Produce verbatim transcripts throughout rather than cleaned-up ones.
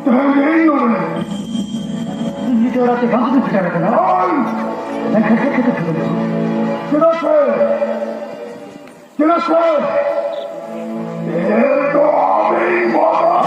ᱛᱮᱦᱮᱧ ᱤᱧ ᱱᱚᱰᱮ ᱱᱤᱡᱮ ᱚᱲᱟᱜ ᱛᱮ ᱵᱟᱝ ᱥᱮᱴᱮᱨ ᱟᱠᱟᱱᱟ᱾ ᱵᱟᱝ! ᱪᱮᱫᱟᱜ ᱥᱮ, ᱪᱮᱫᱟᱜ ᱥᱮ, ᱮ ᱫᱚ ᱟᱢᱤᱧ ᱵᱚᱫᱚᱞ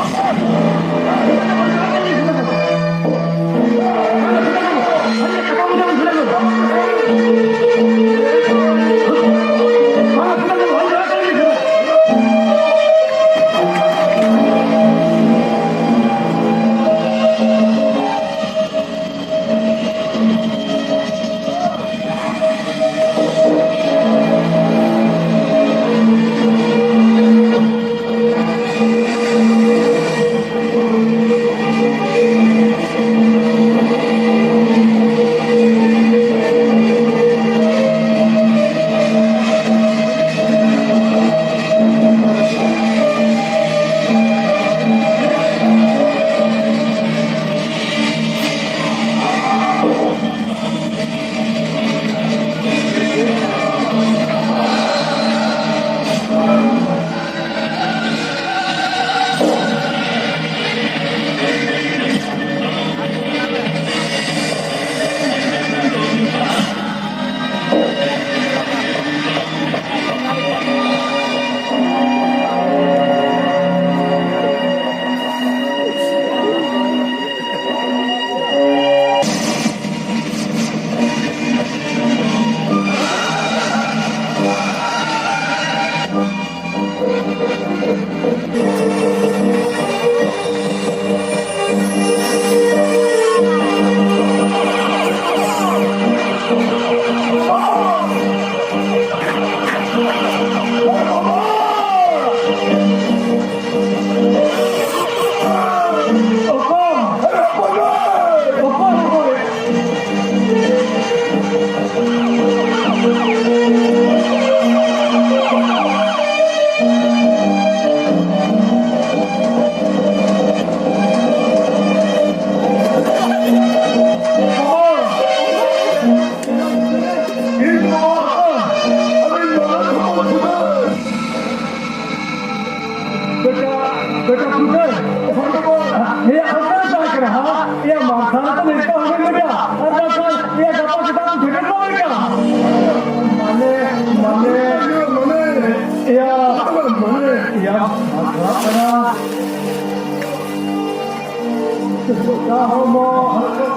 ᱦᱚᱲᱢᱚ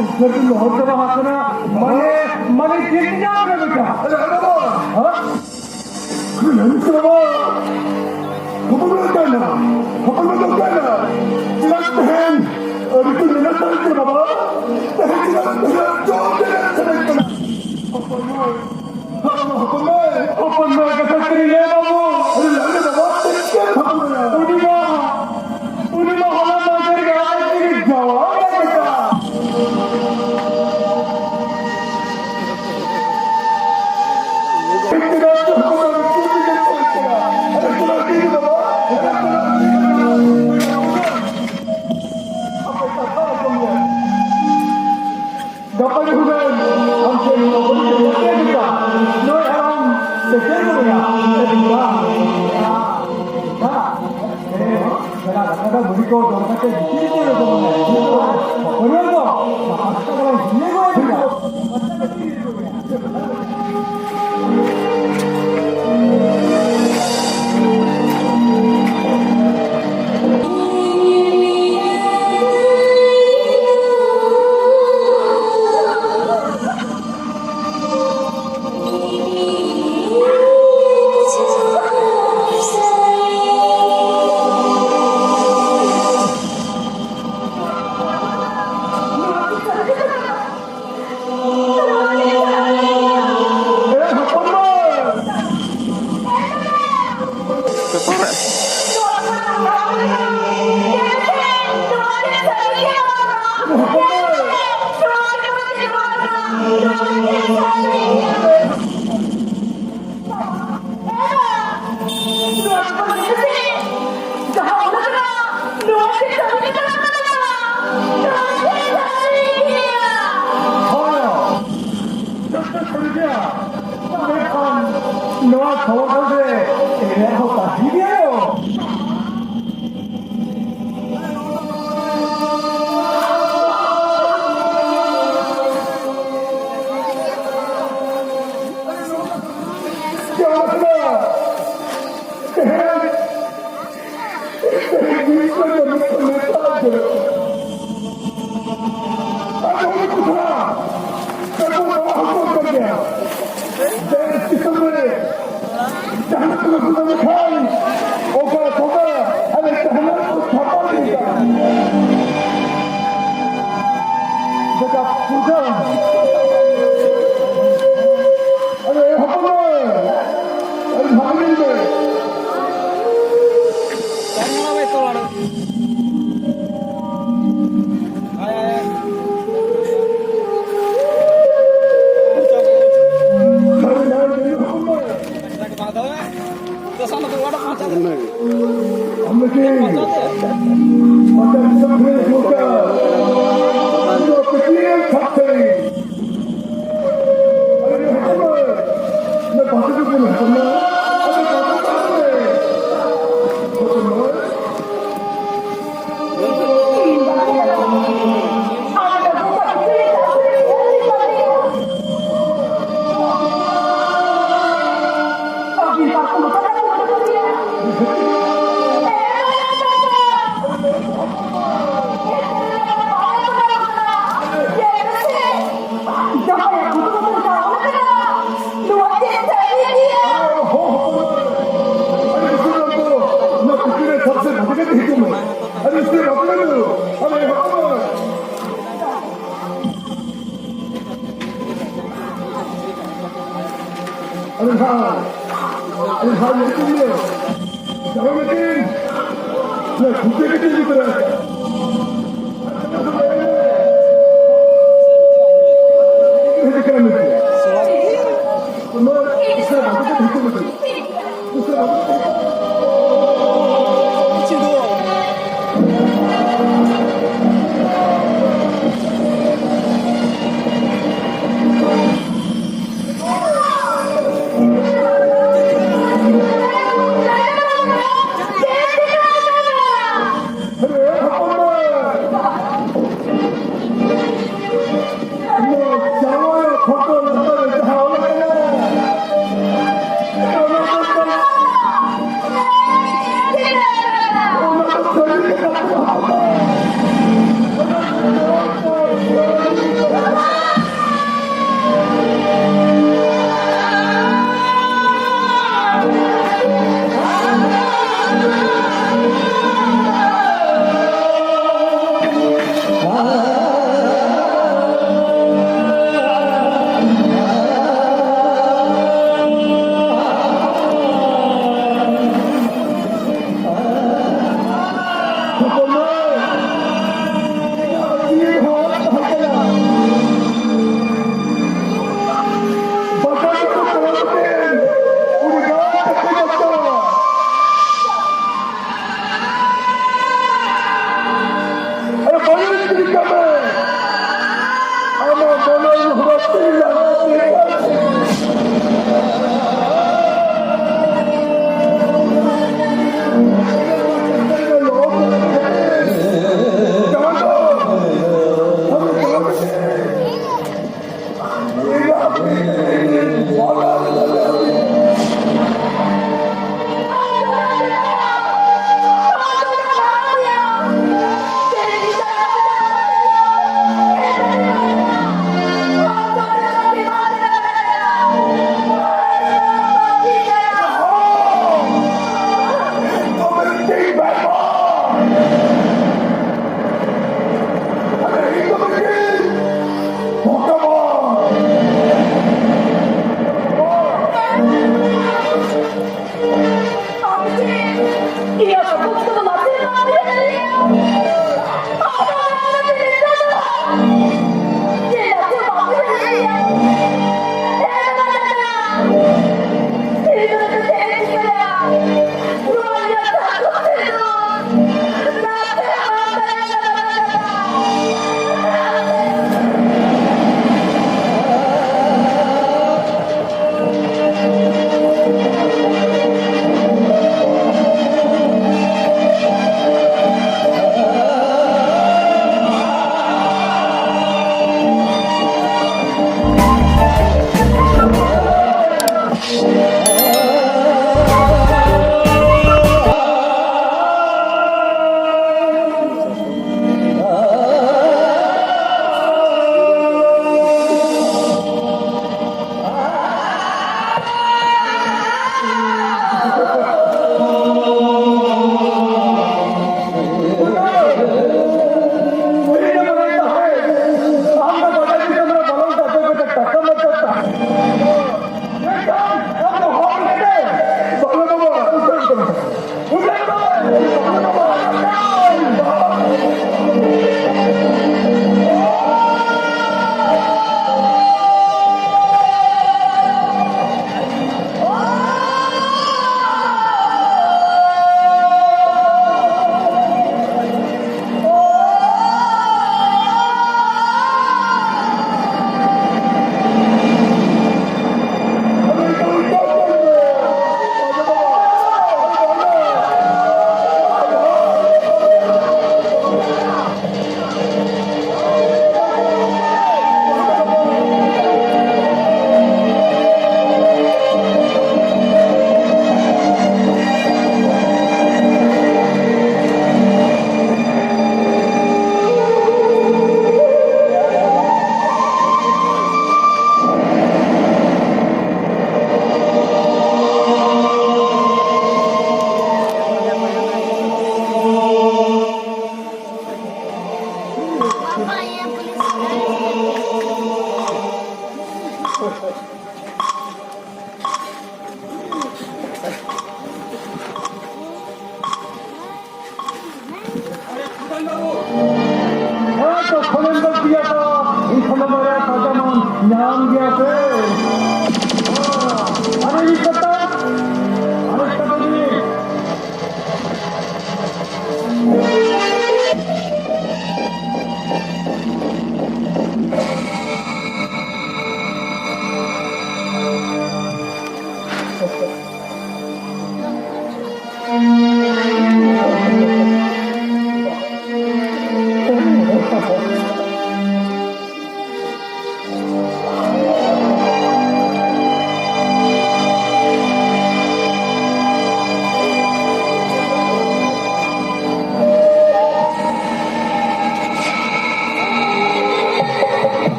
ᱩᱫᱽᱜᱟᱹᱨ ᱛᱮ ᱞᱚᱦᱚᱫ ᱪᱟᱵᱟ ᱟᱠᱟᱱᱟ᱾ ᱢᱟᱱᱮ, ᱢᱟᱱᱮ ᱪᱮᱫ ᱧᱟᱢ ᱨᱮ ᱵᱮᱴᱟ? ᱟᱨᱮ ᱟᱨᱮ ᱵᱟᱵᱟ! ᱦᱮᱸ? ᱟᱨᱮ ᱞᱟᱹᱭ ᱢᱮᱥᱮ ᱵᱟᱵᱟ! ᱦᱚᱯᱚᱱ ᱵᱟ ᱚᱠᱟᱭᱮᱱᱟ? ᱦᱚᱯᱚᱱ ᱵᱟ ᱫᱚ ᱚᱠᱟᱭᱮᱱᱟ? ᱪᱮᱫᱟᱜ ᱛᱮᱦᱮᱧ ᱟᱹᱰᱤ ᱠᱚ ᱧᱮᱞᱮᱫ ᱛᱟᱦᱮᱸ ᱠᱟᱱᱟ ᱵᱟᱵᱟ? ᱛᱮᱦᱮᱧ ᱪᱮᱫᱟᱜ ᱛᱮᱦᱮᱧ ᱡᱚᱢ ᱧᱮᱞᱮᱫ ᱛᱟᱦᱮᱸ ᱠᱟᱱᱟ? ᱦᱚᱯᱚᱱ ᱵᱟ! ᱦᱚᱯᱚᱱ ᱵᱟ! ᱦᱚᱯᱚᱱ ᱵᱟ ᱠᱟᱛᱷᱟ ᱠᱟᱹᱴᱤᱡ ᱞᱟᱹᱭ ᱵᱟᱵᱩ! ᱟᱨᱮ ᱞᱟᱹᱭ ᱢᱮ ᱵᱟᱵᱟ, ᱪᱮᱫ ᱪᱮᱫ ᱦᱚᱯᱚᱱ ᱵᱟ? ᱩᱱᱤ ᱢᱟ ᱩᱱᱤ ᱢᱟ ᱦᱚᱞᱟ ᱢᱟᱦᱫᱮᱨ ᱜᱮ ᱟᱡ ᱛᱮᱜᱮ ᱡᱟᱶᱟᱭ ᱮᱱᱟᱭ ᱵᱮᱴᱟ᱾ ᱜᱟᱯᱟ ᱡᱚᱠᱷᱚᱱ ᱟᱢ ᱴᱷᱮᱱ ᱱᱚᱣᱟ ᱵᱟᱹᱲᱤᱡ ᱮ ᱢᱮᱛᱟᱫ ᱢᱮᱭᱟ, ᱱᱩᱭ ᱦᱟᱲᱟᱢ ᱥᱮᱴᱮᱨ ᱜᱚᱫ ᱮᱱᱟ᱾ ᱮ ᱵᱮᱴᱟ, ᱮ ᱵᱮᱴᱟ, ᱮ ᱦᱚᱸ, ᱥᱮᱬᱟ ᱠᱟᱛᱷᱟ ᱫᱚ ᱵᱩᱲᱦᱤ ᱠᱚ ᱡᱚᱢ ᱠᱟᱛᱮ ᱵᱷᱤᱛᱤᱨ ᱨᱮ ᱡᱚᱢ ᱢᱮ᱾ ᱯᱟᱹᱣᱨᱟᱹ ᱫᱚ ᱯᱟᱥᱴᱟ ᱜᱮᱞᱟᱝ ᱦᱤᱲᱤᱧ ᱜᱚᱫ ᱮᱱᱟ᱾ ᱱᱚᱣᱟ ᱠᱚ ᱧᱮᱞ ᱠᱟᱛᱮ ᱡᱟᱦᱟᱸ ᱢᱚᱱᱮ ᱠᱟᱱᱟ, ᱱᱚᱣᱟ ᱜᱮ ᱥᱟᱹᱨᱤ ᱠᱟᱛᱷᱟ ᱠᱟᱱᱟ᱾ ᱱᱚᱣᱟ ᱜᱮ ᱥᱟᱹᱨᱤ ᱜᱮᱭᱟ᱾ ᱦᱳᱭ, ᱡᱚᱛᱚ ᱥᱟᱹᱨᱤ ᱜᱮᱭᱟ᱾ ᱢᱮᱱᱠᱷᱟᱱ ᱱᱚᱣᱟ ᱠᱷᱚᱵᱚᱨ ᱨᱮ ᱮᱲᱮᱭᱟᱜ ᱦᱚᱸ ᱛᱟᱦᱮᱸ ᱜᱮᱭᱟ ᱭᱳ᱾ ᱡᱟᱦᱟᱱᱟᱜ ᱠᱚ ᱠᱩᱞᱟᱹᱣ ᱞᱮᱠᱷᱟᱱ ᱚᱠᱟ ᱠᱚᱫᱚ ᱟᱞᱮ ᱡᱟᱦᱟᱱᱟᱜ ᱠᱚ ᱪᱷᱟᱯᱟ ᱞᱮᱠᱟ᱾ ᱡᱟᱠᱟ ᱯᱩᱡᱟᱹ᱾ ᱟᱞᱮ ᱦᱚᱯᱚᱱ ᱢᱟᱹᱭ, ᱟᱞᱮ ᱵᱷᱟᱜᱤ ᱢᱟᱹᱭ᱾ ᱡᱟᱦᱟᱸᱭᱟᱜ ᱵᱩᱡᱷᱟᱹᱣ ᱫᱚᱨᱠᱟᱨ, ᱚᱱᱟ ᱛᱮᱜᱮ ᱱᱚᱣᱟ ᱪᱮᱫ ᱥᱟᱹᱨᱤ ᱜᱮᱭᱟ? ᱟᱨᱮ ᱩᱥᱟᱹᱨᱟ ᱵᱟᱹᱵᱩ, ᱱᱚᱣᱟ ᱯᱩᱠᱷᱨᱤ ᱨᱮ ᱥᱟᱵ ᱥᱮ ᱵᱷᱟᱜᱮ ᱠᱟᱛᱮ ᱦᱤᱡᱩᱜ ᱢᱮ᱾ ᱟᱨᱮ ᱩᱥᱟᱹᱨᱟ ᱵᱟᱹᱵᱩ, ᱟᱨᱮ ᱵᱟᱹᱵᱩ᱾ ᱟᱨᱮ ᱦᱟᱸ, ᱟᱨᱮ ᱦᱟᱸ, ᱧᱮᱞ ᱠᱚ ᱢᱮ᱾ ᱪᱟᱞᱟᱣ ᱢᱮ ᱠᱤᱱ᱾ ᱱᱚᱣᱟ ᱠᱷᱩᱱᱴᱟᱹ ᱠᱟᱛᱮ ᱤᱫᱤ ᱛᱚᱨᱟ ᱠᱟᱜᱼᱟ᱾